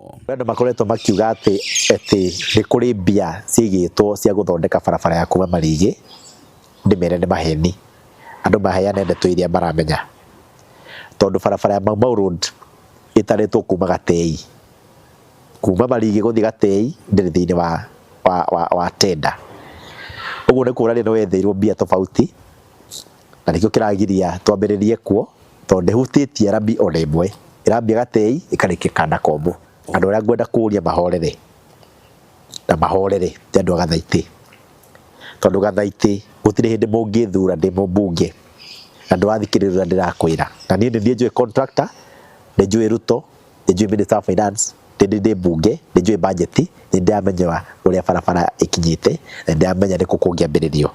Andũ makoretwo makiuga atĩ nĩ kũrĩ mbia ciigĩtwo cia gũthondeka barabara ya kuma Marigĩ, ndĩmere nĩ maheni. Andũ maheane ndeto iria maramenya. Tondũ barabara ya Mau Mau Road ĩtarĩtwo kuma Gatei. Kuma Marigĩ gũthiĩ Gatei ndĩrĩ thĩinĩ wa tender. Ũguo nĩ kuonania nĩ wetheirwo mbia tofauti na nĩkĩo kĩragiria twambĩrĩrie kuo tondũ ndĩhutĩtie rami ona ĩmwe. Ĩrambia Gatei ĩkarĩkia Kanda Komũ. Andũ arĩa ngwenda kũria mahorere na mahorere ti andũ a Gathaitĩ. Tondũ Gathaitĩ gũtirĩ hĩndĩ mũngĩthura ndĩ mũmbunge na ndũrathikĩrĩria ũrĩa ndĩrakwĩra. Na niĩ nĩ niĩ njũĩ contractor, nĩ njũĩ Ruto, nĩ njũĩ Minister of Finance, nĩ ndĩ mbunge, nĩ njũĩ budget, nĩ ndĩramenya ũrĩa barabara ĩkinyĩte na nĩ ndĩramenya nĩkũ kũngĩambĩrĩrio.